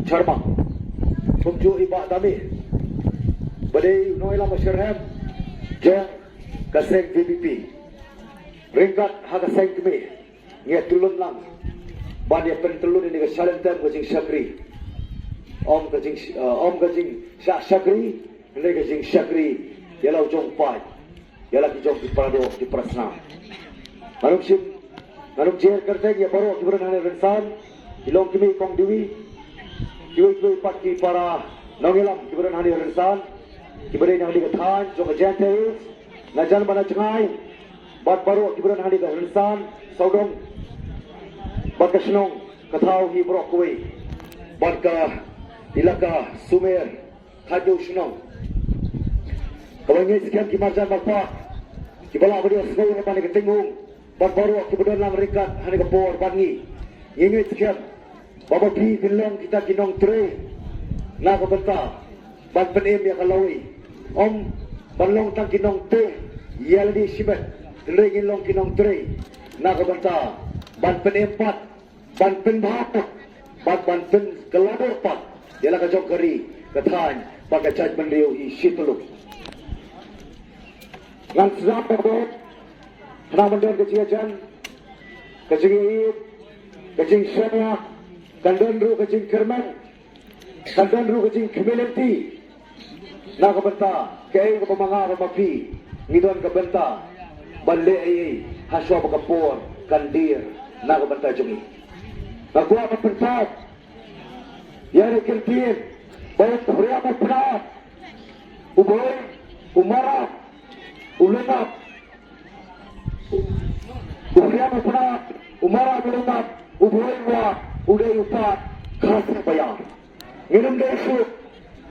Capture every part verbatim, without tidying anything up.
Sharma, kumjuh i Bah Dami, ba dei u nongïalam ba shitrhem jong ka seng VPP. Ryngkat ha ka seng kmie, ngi ïa tylli lang ban ïa pyntyllun ïa ka shalynter ka jingshakri. Ym ka jing, eh, ym ka jingshah shakri, hynrei ka jingshakri ïa la u jong paid, ïa la ki jong ki para doh, ki para snam. Ngan ym shim, ngan ym jer kyrteng ïa baroh kiba don hangne rynsan, ki longkmie kong diwi, kiwei kiwei pat ki para nongïalam kiba don hangne rynsan, kiba dei na kane ka thaiñ jong ka Jaintia Hills, na jan bad na jngai, bad baroh kiba don hangne ka rynsan sawdong, bad ka shnong, ka thaw hi baroh kawei, bad ka ilaka Sumer, Khaddiew Shnong. Kaba ngeit skhem ki marjan marpa, kiba lah ban ïohsngew ha kane ka tynghung, bad baroh kiba don lang ryngkat ha kane ka por bad ngi. Ngi ngeit skhem ba ma phi phin long kita ki nongtrei na ka bynta ban pynim ïa ka lawei. Ym ban long tang ki nongtrei ïa lade shimet, hynrei ngin long ki nongtrei na ka bynta ban pynim pat, ban pynbha pat, bad ban pynkylla bor pat ïa la ka jong ka ri, ka thaiñ bad ka jaitbynriew hi shi tylli. Ngan sdang da kaba khnang ban don ka jingïajan, ka jingïaieit, ka jingshaniah, kan don ruh ka jingkyrmen, kan don ruh ka jingkhmih lynti na ka bynta kaei kaba ma nga bad ma phi ngi don ka bynta ban leh ei ei ha shuwa ba ka por kan dier na ka bynta jong ngi. Nga kwah ban pynpaw ïa ka ktien ba u phriam u pnat, u bhoi, u maram, u lyngap, u phriam u pnat, u maram u lyngap, u bhoi u wah, u dei u paid Khasi ba ïar. Ngin ym dei shuh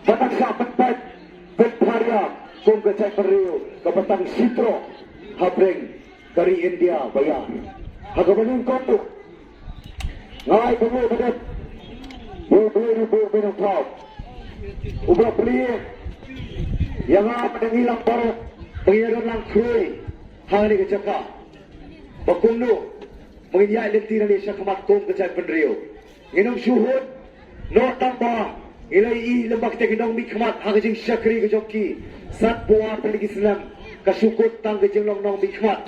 ban nang shah pynpait pynpharia kum ka jaitbynriew kaba tang shi trok hapdeng ka ri India ba ïar. Ha kaba nyngkong ruh, nga ai khublei ba dep ïa u Blei Riewburom Nongthaw uba la plie ïa nga bad ïa ngi lang baroh ba ngin ïa don lang khrui ha kane ka jaka, ba kumno ba ngin ïaid lynti nangne sha khmat kum ka jaitbynriew. Ngin ym shu hut noh tang ba ngi la ïohi lem bad kita ki nongmihkhmat ha ka jingshakri ka jong ki. Sanphew ar tylli ki snem ka shu kut tang ka jinglong nongmihkhmat.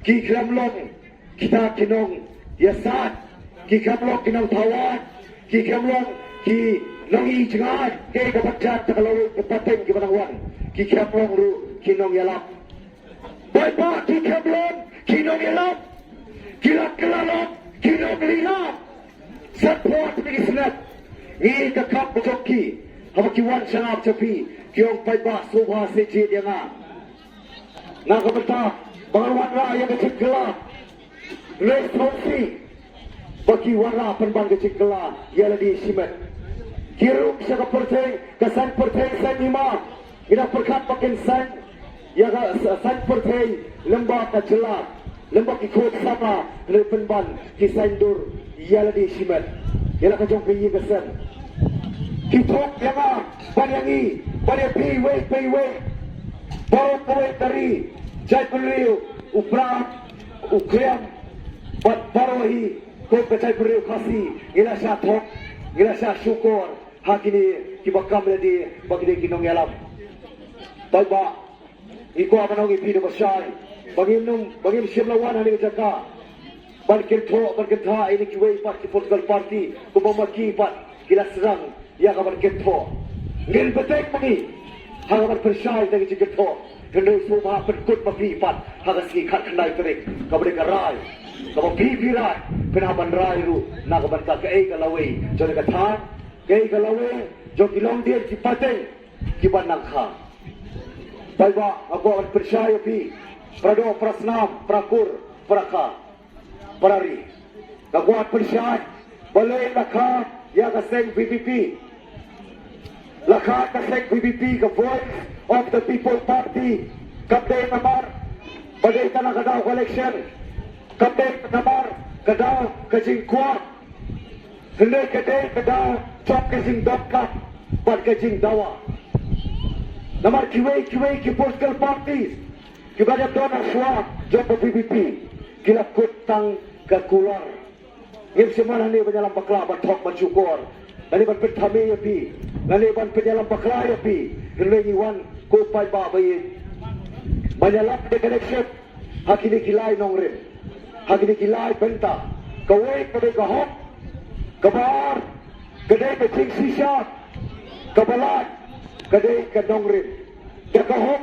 Ki khlem long kita ki nongïasaid, ki khlem long ki nongthaw aiñ, ki khlem long ki nongïohi jngai ïa ka bynta ka lawei ka pateng kiba nang wan. Ki khlem long ruh ki nongïalam. Paidbah, ki khlem long ki nongïalam, ki la kylla long ki nongleit lad. Sanphew ar tylli ki snem ngi ïohi ka kam ka jong ki haba ki wan sha nga bad sha phi, ki ong, paidbah, sngewbha sngewsih ïa nga na ka bynta ba ngan wanrah ïa ka jingkylla. Hynrei sngewsih ba ki wanrah pynban ka jingkylla ïa lade shimet. Ki rung sha ka pyrthei, ka saiñ pyrthei, saiñ hima. Ngi dang pyrkhat ba kin saiñ ïa ka sa-, saiñ pyrthei lem bad ka jylla, lem bad ki khun samla, hynrei pynban ki saiñdur ïa lade shimet. Ïa la ka jong ka ïing ka sem. Ki thok ïa nga bad ïa ngi bad ïa phi iwei pa iwei. Baroh kawei ka ri, jaitbynriew, u Prah, u Khriam, bad baroh hi kum ka jaitbynriew Khasi ngi la shah thok, ngi la shah shukor ha kine kiba kam lade ba ki dei ki nongïalam. Paidbah, ngi kwah ban ong ïa phi da ba shai ba ngim nang, ba ngim shym la wan ha kane ka jaka ban kynthoh, ban kynthoh ïa kiwei pat ki political party kumba ma ki pat ki la sdang ïa ka ban kynthoh. Ngin bteng ma ngi ha ka ban pynshai ïa ka jingkynthoh. Hynrei sngewbha pynkut ma phi pat ha ka sngi khatkhyndai tarik kaba dei ka rai, kaba phi phi rai, phin hap ban rai ruh na ka bynta kaei ka lawei jong ka thaiñ, kaei ka lawei jong ki longdien ki pateng kiban nang kha. Paidbah, nga kwah ban pynshai ïa phi, para doh, para snam, para kur, para kha, para ri. Nga kwah ban pynshai balei la kha ïa ka seng VPP. La kha ka seng VPP, ka Voice of the People Party. Kam dei namar ba dei tang ka daw ka election. Kam dei namar ka daw ka jingkwah. Hynrei ka dei ka daw jong ka jingdonkam bad ka jingdawa. Namar kiwei kiwei ki political parties kiba dep don ha shuwa jong ka VPP ki la kut tang ka kular. Ngim shym wan hangne ban ïalam bakla, ban thok, ban shukor. lane ban pynthame ïa phi, lane ban pynïalam bakla ïa phi. Hynrei ngi wan ko paidbah ba ïeit ban ïalam da ka election ha kine ki lai nongrim, ha kine ki lai bynta. Kawei ka dei ka hok, kaba ar ka dei ka jingshisha, kaba lai ka dei ka nongrim. Da ka hok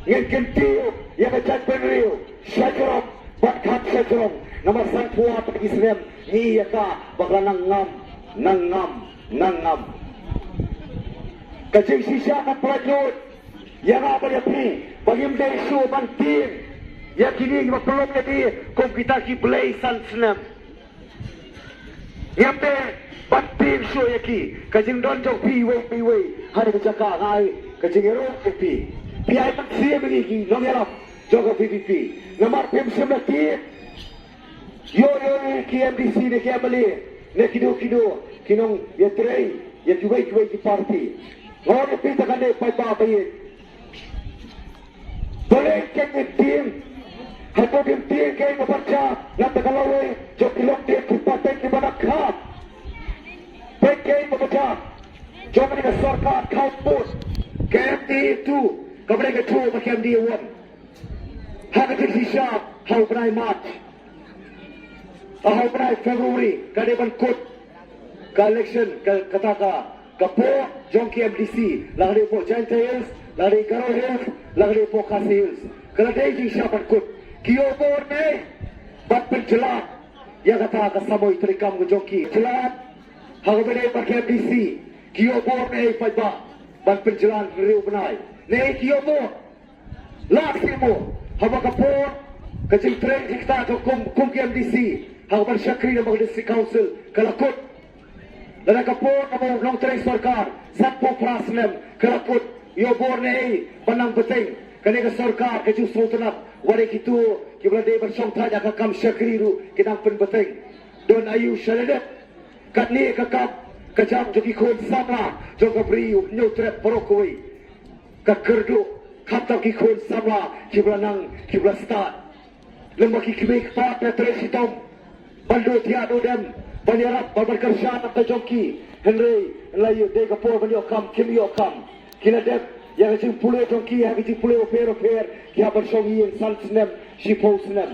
ngin kyntiew ïa ka jaitbynriew shajrong bad kham shajrong. Namar sanphew ar tylli ki snem ngi ïa ka ba ka la nang ngam, nang ngam, nang ngam. Ka jingshisha ka pynlait lut ïa nga bad ïa phi ba ngim dei shuh ban tieng ïa kine kiba pynlong ïa ki kum kita ki blei san snem. Ngim dei ban tieng shuh ïa ki. Ka jingdon jong phi iwei pa iwei ha kane ka jaka, nga ai ka jingïaroh ïa phi. Phi ai mynsiem ïa ngi ki nongïalam jong ka V P P. Namar phim shym la tieng. Ïoh, ïoh, ïoh ki M D C ne ki M L A ne kido kido ki nongïatrei ïa kiwei kiwei ki party. Nga ong ïa phi, te kane paidbah ba ïeit, balei ngim tieng? Hato ngim tieng kaei kaba jia na ka lawei jong ki longdien ki pateng kiba nang kham? Balei kaei kaba jia jong kane ka sorkar kham bun? Ka M D A two kaba dei ka two ba ka M D A one. Ha ka jingshisha ha u bnai March, ha u bnai February ka dei ban kut ka election, ka, kata ka, ka por jong ki M D C, la ka dei poh Jaintia Hills, la ka dei Garo Hills, la ka dei poh Khasi Hills. Ka la dei jingshisha ban kut. Ki ïoh bor ne ban pynjlan ïa kata ka samoi treikam ka jong ki? Jlan ha kaba dei bad ki M D C. Ki ïoh bor ne paidbah ban pynjlan hynriew bnai? Ne ki ïoh bor? Lah shisha mo, haba ka por ka jingtrei jingktah ka kum, kum ki M D C ha kaban shakri na ka District Council ka la kut. Lada ka por kaba u nongtrei sorkar sanphew phra snem ka la kut, ïoh bor ne ei ban nang bteng? Kane ka sorkar ka ju sngewtynnat wat ïa kito kiba la dei ban shongthait ha ka kam shakri ruh ki nang pynbteng. Don aïu sha la dep? Katne ka kam ka jam jong ki khun samla jong ka Bri u Hynñiewtrep baroh kawei. Ka kyrduh khamtam ki khun samla kiba la nang, kiba la stad. Lem bad ki kmie ki kpa ki la trei shitom ban duh thiah duh dem, ban ïarap bad ban kyrshan na ka jong ki. Hynrei hynrei ïa dei ka por ban ïoh kam kim ïoh kam. Ki la dep ïa ka jingpule jong ki ha ka jingpule bapher bapher, ki hap ban shong ïing san snem, shiphew snem.